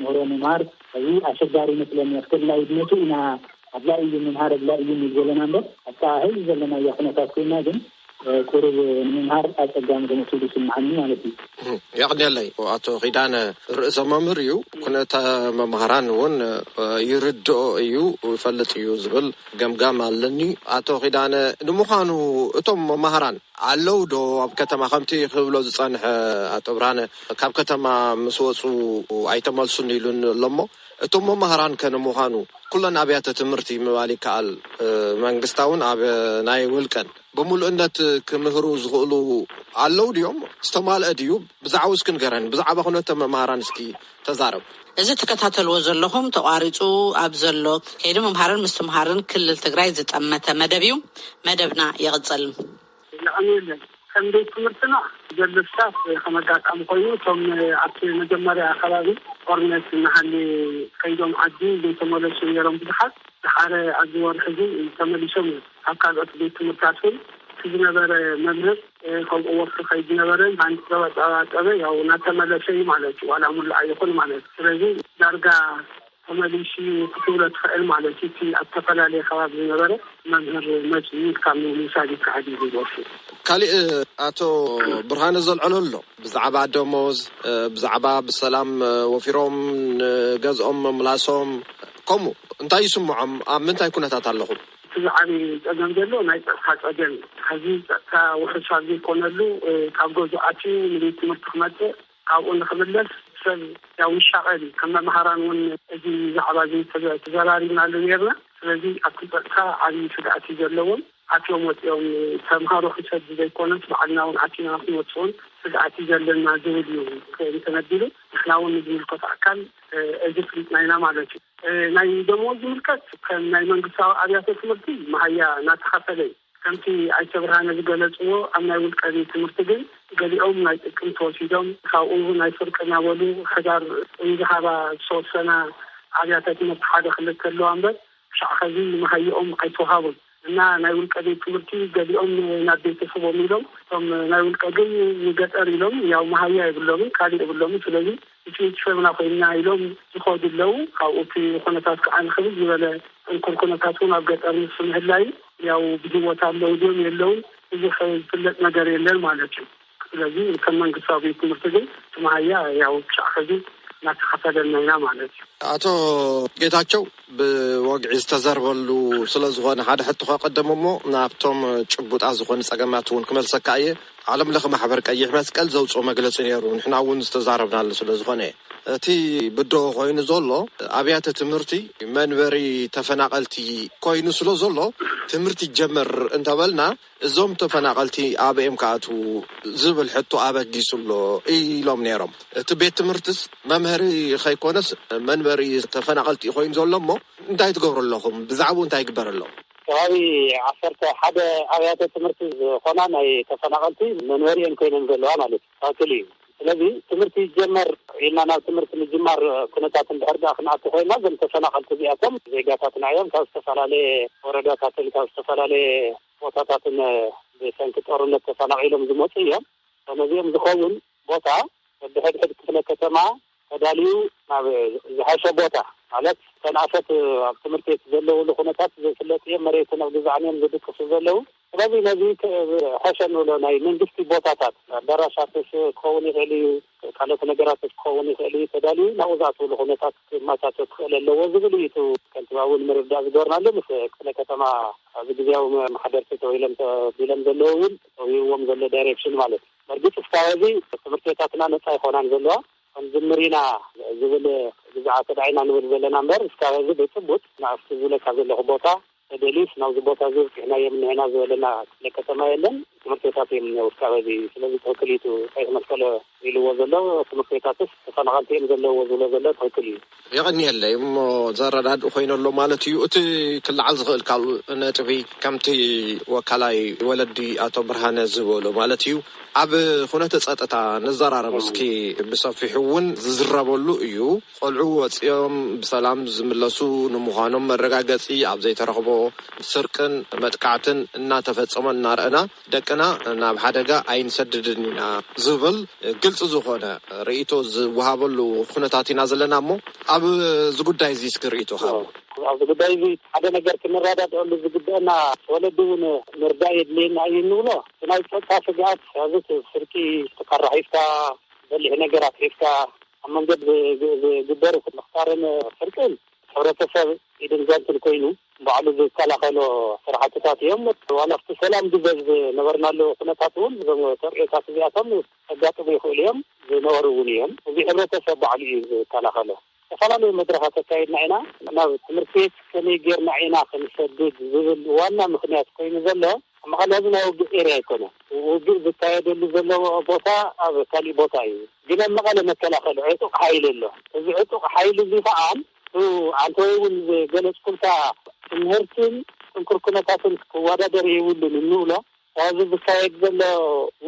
ምህሮ ምምሃር እዚ ኣሸጋሪ ይመስለኒ። ኣስገድላይነቱ ኢና ኣብላዩ ምምሃር ኣብላዩ ንብል ዘለና እምበር ኣብታ ህዚ ዘለናያ ኩነታት ኮይና ግን ቁሩብ ንምምሃር ኣጸጋሚ ተመሲሉ ይስምዓኒ ማለት እዩ። የቕንየለይ። ኣቶ ኺዳነ ርእሰ መምህር እዩ። ኩነተ መምሃራን እውን ይርድኦ እዩ፣ ይፈልጥ እዩ ዝብል ገምጋም ኣለኒ። ኣቶ ኺዳነ፣ ንምዃኑ እቶም መምሃራን ኣለዉ ዶ ኣብ ከተማ? ከምቲ ክብሎ ዝጸንሐ ኣቶ ብርሃነ፣ ካብ ከተማ ምስ ወጹ ኣይተመልሱን ኢሉን ኣሎ እሞ፣ እቶም መምሃራን ከ ንምዃኑ ኩለን ኣብያተ ትምህርቲ ምባል ይከኣል፣ መንግስታውን ኣብ ናይ ውልቀን ብምሉእነት ክምህሩ ዝኽእሉ ኣለዉ ድዮም? ዝተማልአ ድዩ? ብዛዕባኡ እስኪ ንገረን። ብዛዕባ ኩነተ መምሃራን እስኪ ተዛረብ። እዚ ትከታተልዎ ዘለኹም ተቋሪጹ ኣብ ዘሎ ከይዲ ምምሃርን ምስትምሃርን ክልል ትግራይ ዝጠመተ መደብ እዩ። መደብና ይቕጽል። የቐንየለን። ከም ቤት ትምህርትና ዘሎ ስታፍ ከም ኣጋጣሚ ኮይኑ እቶም ኣብቲ መጀመርያ ከባቢ ጦርነት እናሃለ ከይዶም ዓዲ ዘይተመለሱ ነይሮም ብዙሓት። ድሓረ ኣብዚ ወርሒ እዚ ተመሊሶም እዮም። ኣብ ካልኦት ቤት ትምህርታት እውን እቲ ዝነበረ መምህር ከምኡ ወፍሪ ከይድ ዝነበረ ሃንድ ተባጠባጠበ ያው እናተመለሰ እዩ ማለት እዩ። ዋላ ሙሉእ ኣይኹን ማለት እዩ። ስለዚ ዳርጋ ተመሊሱ ክትብሎ ትኽእል ማለት እዩ። እቲ ኣብ ዝተፈላለየ ከባቢ ዝነበረ መምህር መፅኡ ካብ ምውሳድ ይከኣል እዩ ዝብል ወፍሪ። ካሊእ ኣቶ ብርሃነ ዘልዐሎ ኣሎ ብዛዕባ ደሞዝ፣ ብዛዕባ ብሰላም ወፊሮም ንገዝኦም ምምላሶም፣ ከምኡ እንታይ ይስምዖም? ኣብ ምንታይ ኩነታት ኣለኹም? እቲ ዝዓቢ ፀገም ዘሎ ናይ ፀጥታ ፀገም እዩ። ሕዚ ፀጥታ ውሑስ ኣብ ዘይኮነሉ ካብ ገዝኡ ኣትዩ ንቤት ትምህርቲ ክመፅእ ካብኡ ንክምለስ ሰብ ያው ይሻቐል እዩ። ከም መምሃራን እውን እዚ ዛዕባ እዚ ተዘ- ተዘራሪብናሉ ነርና። ስለዚ ኣብቲ ፀጥታ ዓብዪ ስግኣት እዩ ዘለዎም። ኣትዮም ወፂኦም ተምሃሮ ክንሰድ ዘይኮነስ ባዕልና እውን ኣቲና ክንወፅኡን ስግኣት እዩ ዘለና ዝብል እዩ ተነቢሩ። ንሕና እውን ንዝምልከቶ ኣካል እዚ ፍሊጥና ኢና ማለት እዩ። ናይ ደሞዝ ዝምልከት ከም ናይ መንግስታዊ ኣብያተ ትምህርቲ መሃያ እናተኸፈለ እዩ። ከምቲ ኣይተ ብርሃነ ዝገለፅዎ ኣብ ናይ ውልቀ ቤት ትምህርቲ ግን ገሊኦም ናይ ጥቅምቲ ወሲዶም ካብኡ ናይ ፍርቂ እናበሉ ሕዳር ዝሃባ ዝተወሰና ኣብያተ ትምህርቲ ሓደ ክልተ ኣለዋ እምበር ክሻዕ ኸዚ መሃይኦም ኣይተውሃቡን እና ናይ ውልቀ ቤት ትምህርቲ ገሊኦም ናብ ቤተሰቦም ኢሎም እቶም ናይ ውልቀ ግን ንገጠር ኢሎም ያው መሃያ የብሎምን ካሊእ የብሎምን ስለዚ እቲ ሰብና ኮይንና ኢሎም ዝኸዱ ኣለዉ። ካብኡ እቲ ኩነታት ከዓ ንክብል ዝበለ ጥንኩር ኩነታት እውን ኣብ ገጠር ምስ ምህላዩ ያው ብህይወት ኣለዉ ድዮም የለውን ብዙሕ ዝፍለጥ ነገር የለን ማለት እዩ። ስለዚ ከም መንግስታዊ ቤት ትምህርቲ ግን እቲ መሃያ ያው ክሻዕ ሕዚ እናተኸፈለልና ኢና ማለት እዩ። ኣቶ ጌታቸው ብወግዒ ዝተዘርበሉ ስለ ዝኾነ ሓደ ሕቶ ከቀደም እሞ ናብቶም ጭቡጣት ዝኾኑ ጸገማት እውን ክመልሰካ እየ። ዓለም ለኸ ማሕበር ቀይሕ መስቀል ዘውፅኦ መግለፂ ነይሩ። ንሕና እውን ዝተዛረብናሉ ስለ ዝኾነ እቲ ብድሆ ኮይኑ ዘሎ ኣብያተ ትምህርቲ መንበሪ ተፈናቐልቲ ኮይኑ ስለ ዘሎ ትምህርቲ ይጀመር እንተበልና እዞም ተፈናቐልቲ ኣበይ እዮም ክኣትዉ ዝብል ሕቶ ኣበጊሱ ኣሎ ኢሎም ነይሮም። እቲ ቤት ትምህርትስ መምሀሪ ከይኮነስ መንበሪ ተፈናቐልቲ ኮይኑ ዘሎ እሞ እንታይ ትገብሩ ኣለኹም? ብዛዕባኡ እንታይ ይግበር ኣሎ? ከባቢ ዓሰርተ ሓደ ኣብያተ ትምህርቲ ዝኾና ናይ ተፈናቐልቲ መንበሪኤን ኮይነን ዘለዋ ማለት እዩ። ትኽክል እዩ። ስለዚ ትምህርቲ ይጀመር ኢልና ናብ ትምህርቲ ምጅማር ኩነታት እንድሕር ደኣ ክንኣቱ ኮይና እዞም ተፈናቐልቲ እዚኣቶም ዜጋታትና እዮም። ካብ ዝተፈላለየ ወረዳታትን ካብ ዝተፈላለየ ቦታታትን ብሰንኪ ጦርነት ተፈናቒሎም ዝመፁ እዮም። ነዚኦም ዝኸውን ቦታ በብሕድሕድ ክፍለ ከተማ ተዳልዩ ናብ ዝሓሸ ቦታ ማለት ተንኣሰት ኣብ ትምህርቲ ቤት ዘለውሉ ኩነታት ዘይፍለጥ እዮም። መሬትን ኣብ ግዛዕን እዮም ዝድቅሱ ዘለዉ። ስለዚ ነዚ ሕሸ ንብሎ ናይ መንግስቲ ቦታታት ኣዳራሻትስ ክኸውን ይኽእል እዩ፣ ካልኦት ነገራትስ ክኸውን ይኽእል እዩ። ተዳልዩ ናብኡ ዝኣትውሉ ኩነታት ክመቻቸ ክኽእል ኣለዎ ዝብል እዩ። እቲ ከንቲባ እውን ምርዳእ ዝገበርናሉ ምስ ክፍለ ከተማ ኣብዚ ግዜያዊ መሓደርቲ ተባሂሎም ተቢሎም ዘለዉ እውን ተውህብዎም ዘሎ ዳይሬክሽን ማለት እዩ። በርግጥ እስካብ ሕዚ ትምህርትቤታትና ነፃ ኣይኮናን ዘለዋ። ክንጅምር ኢና ዝብል ግዝኣት ዳኢና ንብል ዘለና እምበር እስካብ ሕዚ ብጭቡጥ ንኣፍቲ ዝብለካ ዘለኹ ቦታ ተደልዩስ ናብዚ ቦታ እዚ ኣብፂሕናዮም እኒሀና ዝበለና ክፍለ ከተማ የለን። ትምህርትቤታት እዮም እኒሀው እስካብ ሕዚ። ስለዚ ትኽክል እዩ እቲ ቀይሕ መስቀል ኢልዎ ዘሎ። ትምህርቲ ቤታትስ ተፈናቐልቲ እዮም ዘለውዎ ዝብሎ ዘሎ ትኽክል እዩ። የቐንየለይ እሞ፣ ዘረዳድእ ኮይነሎ ማለት እዩ። እቲ ክለዓል ዝኽእል ካልእ ነጥቢ፣ ከምቲ ወካላይ ወለዲ ኣቶ ብርሃነ ዝበሎ ማለት እዩ፣ ኣብ ኩነተ ጸጥታ ንዘራረብ እስኪ። ብሰፊሑ እውን ዝዝረበሉ እዩ። ቆልዑ ወፂኦም ብሰላም ዝምለሱ ንምዃኖም መረጋገፂ ኣብ ዘይተረኽቦ፣ ስርቅን መጥቃዕትን እናተፈጸመ እናረእና፣ ደቅና ናብ ሓደጋ ኣይንሰድድን ኢና ዝብል ግልፂ ዝኾነ ርእይቶ ዝወሃበሉ ኩነታት ኢና ዘለና እሞ፣ ኣብዚ ጉዳይ እዚ እስኪ ርእይቶ ሃቡ። ኣብዚ ጉዳይ እዚ ሓደ ነገር ክንረዳድኣሉ ዝግበአና፣ ወለዲ እውን ምርዳእ የድልየና እዩ እንብሎ። ናይ ጸጥታ ስግኣት፣ ኣብዚ ስርቂ፣ ተካራ ሒዝካ፣ በሊሕ ነገራት ሒዝካ፣ ኣብ መንገዲ ዝ-፣ ዝ-፣ ዝግበር ምኽታርን ስርቅን ሕብረተሰብ ኢድን ጓንትን ኮይኑ ባዕሉ ዝከላኸሎ ስራሕትታት እዮም። ዋላ ኣብቲ ሰላም ግዜ ዝነበርናሉ ኩነታት እውን እዞም ተርእዮታት እዚኣቶም ከጋጥሙ ይኽእሉ እዮም፣ ዝነበሩ እውን እዮም። እዚ ሕብረተሰብ ባዕሉ እዩ ዝከላኸሎ። ዝተፈላለዩ መድረኻት ኣካይድና ኢና። ናብ ትምህርቲ ቤት ከመይ ጌርና ኢና ክንሰድድ ዝብል ዋና ምኽንያት ኮይኑ ዘሎ፣ ኣብ መቐለ እዚ ናይ ውግእ ኤርያ ኣይኮነን። ውግእ ዝካየደሉ ዘሎ ቦታ ኣብ ካሊእ ቦታ እዩ። ግን ኣብ መቐለ መከላኸሊ ዕጡቕ ሓይሊ ኣሎ። እዚ ዕጡቕ ሓይሊ እዚ ከዓ፣ እ፣ ኣንተ ወይ እውን ዝገለጽኩልካ፣ ትምህርትን ጥንኩር ኩነታትን ክወዳደር የብሉን እንብሎ። ኣብዚ ዝካየድ ዘሎ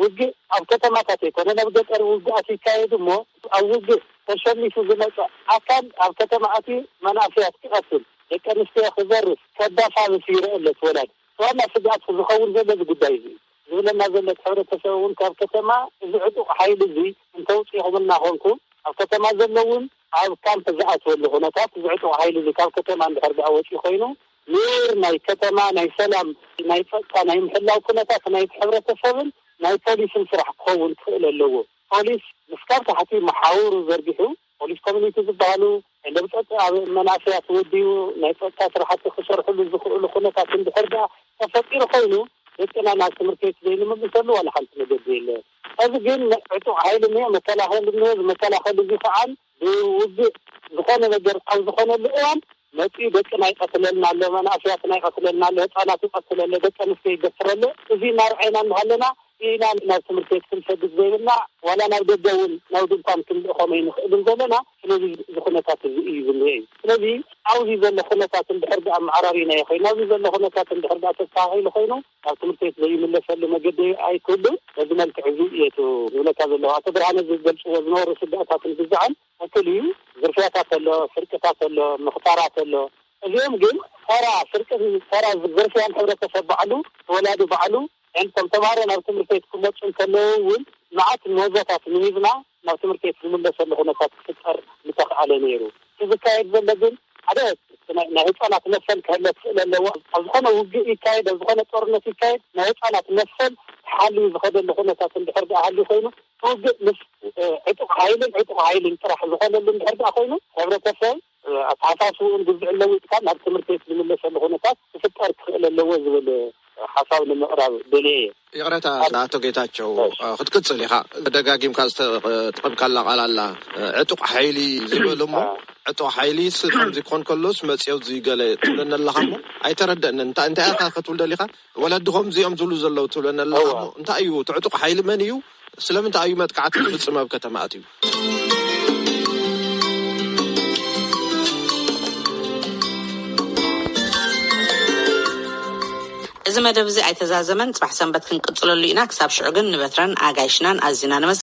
ውግእ ኣብ ከተማታት ኣይኮነን፣ ኣብ ገጠር ውግኣት ይካየድ እሞ፣ ኣብ ውግእ ተሸኒፉ ዝመጸ ኣካል ኣብ ከተማ ኣትዩ መናእሰያት ክቐትል፣ ደቂ ኣንስትዮ ክዘርፍ፣ ከባሳብስ ይረአ ኣሎ እቲ ወላዲ። ዋና ስግኣት ዝኸውን ዘሎ እዚ ጉዳይ እዚ እዩ። ዝብለና ዘሎ እቲ ሕብረተሰብ እውን ካብ ከተማ እዚ ዕጡቕ ሓይሊ እዚ እንተውፅእኹምልና ኮንኩም፣ ኣብ ከተማ ዘለውን ኣብ ካምፕ ዝኣትወሉ ኩነታት እዚ ዕጡቕ ሓይሊ እዚ ካብ ከተማ እንድሕር ደኣ ወፂኡ ኮይኑ፣ ምር ናይ ከተማ ናይ ሰላም፣ ናይ ጸጥታ፣ ናይ ምሕላው ኩነታት ናይቲ ሕብረተሰብን ናይ ፖሊስን ስራሕ ክኸውን ክኽእል ኣለዎ። ፖሊስ ምስካብ ታሕቲ መሓውሩ ዘርጊሑ፣ ፖሊስ ኮሚኒቲ ዝበሃሉ፣ እንደ ብጸጥ ኣብ መናእሰያት ወዲኡ ናይ ጸጥታ ስራሕቲ ክሰርሕሉ ዝኽእሉ ኩነታት እንድሕር ደኣ ተፈጢሩ ኮይኑ፣ ደቅና ናብ ትምህርቲ ቤት ዘይንምልሰሉ ዋላ ሓንቲ መገዲ የለን። እዚ ግን ዕጡቕ ሓይሊ እኒኦ፣ መከላኸሊ እኒኦ፣ እዚ መከላኸሊ እዚ ከዓን ብውግእ ዝኾነ ነገር ኣብ ዝኾነሉ እዋን መፂኡ ደቅና ይቐትለልና ኣሎ፣ መናእሰያትና ይቐትለልና ኣሎ፣ ህፃናት ይቐትል ኣሎ፣ ደቂ ኣንስትዮ ይደፍር ኣሎ። እዚ እናርኣይና እናሃለና ኢና ናብ ትምህርቲ ቤት ክንሰድድ ዘይብልና፣ ዋላ ናብ ደገ እውን ናብ ድንኳን ክንልእኾም ኣይንኽእልን ዘለና። ስለዚ እዚ ኩነታት እዚ እዩ ዝኒአ እዩ። ስለዚ ኣብዚ ዘሎ ኩነታት እንድሕር ደኣ ኣመዓራሪናዮ ኮይኑ፣ ኣብዚ ዘሎ ኩነታት እንድሕር ደኣ ተስተኻኺሉ ኮይኑ፣ ናብ ትምህርቲ ቤት ዘይምለሰሉ መገዲ ኣይክህሉን። በዚ መልክዕ እዚ እየ እቲ ዝብለካ ዘለኹ። ኣቶ ብርሃነ ዝገልፅዎ ዝነበሩ ስግኣታትን ግዛዕን ትኽክል እዩ። ዝርፍያታት ኣሎ፣ ስርቅታት ኣሎ፣ ምኽታራት ኣሎ። እዚኦም ግን ተራ ስርቅን ተራ ዝርፍያን ሕብረተሰብ ባዕሉ፣ ወላዲ ባዕሉ፣ እንቶም ተምሃሮ ናብ ትምህርቲ ቤት ክመፁ እንከለዉ እውን መዓት ምህዞታት ንሂብና ናብ ትምህርቲ ቤት ዝምለሰሉ ኩነታት ክፍጠር ምተኽኣለ ነይሩ። እቲ ዝካየድ ዘሎ ግን ሓደ ናይ ናይ ህፃናት መሰል ክህለ ክኽእል ኣለዎ። ኣብ ዝኾነ ውግእ ይካየድ፣ ኣብ ዝኾነ ጦርነት ይካየድ፣ ናይ ህፃናት መሰል ተሓልዩ ዝኸደሉ ኩነታት እንድሕር ደኣ ሃልዩ ኮይኑ፣ ውግእ ምስ፣ እ፣ ዕጡቕ ሓይልን ዕጡቕ ሓይልን ጥራሕ ዝኾነሉ እንድሕር ደኣ ኮይኑ፣ ሕብረተሰብ፣ እ፣ ኣተሓሳስብኡን ግዝዕን ለዊጥካ ናብ ትምህርቲ ቤት ዝምለሰሉ ኩነታት ክፍጠር ክኽእል ኣለዎ ዝብል ሓሳብ ንምቕራብ ደልየ እየ። ይቕረታ፣ ኣቶ ጌታቸው፣ እሺ። እ፣ ክትቅጽል ኢኻ። ደጋጊምካ ዝተጠቐምካላ ቃል ኣላ። እ፣ ዕጡቕ ሓይሊ ዝበል እሞ፣ አ። ዕጡቕ ሓይሊስ ከምዚ ክኾን ከሎስ መጽዮ እዚ ገለ ትብለኒ ኣለኻ እሞ፣ ኣይተረደእንን። እንታይ፣ እንታይ ኢኻ ክትብል ደሊኻ? ወለድኹም እዚኦም ዝብሉ ዘለዉ ትብለኒ ኣለኻ እዋ። እሞ፣ እንታይ እዩ እቲ ዕጡቕ ሓይሊ መን እዩ? ስለምንታይ እዩ መጥቃዕቲ ዝፍጽም ኣብ ከተማ ኣትዩ? እዚ መደብ እዚ ኣይተዛዘመን፣ ጽባሕ ሰንበት ክንቅጽለሉ ኢና። ክሳብ ሽዑ ግን ንበትረን ኣጋይሽናን ኣዚና ነመስግን።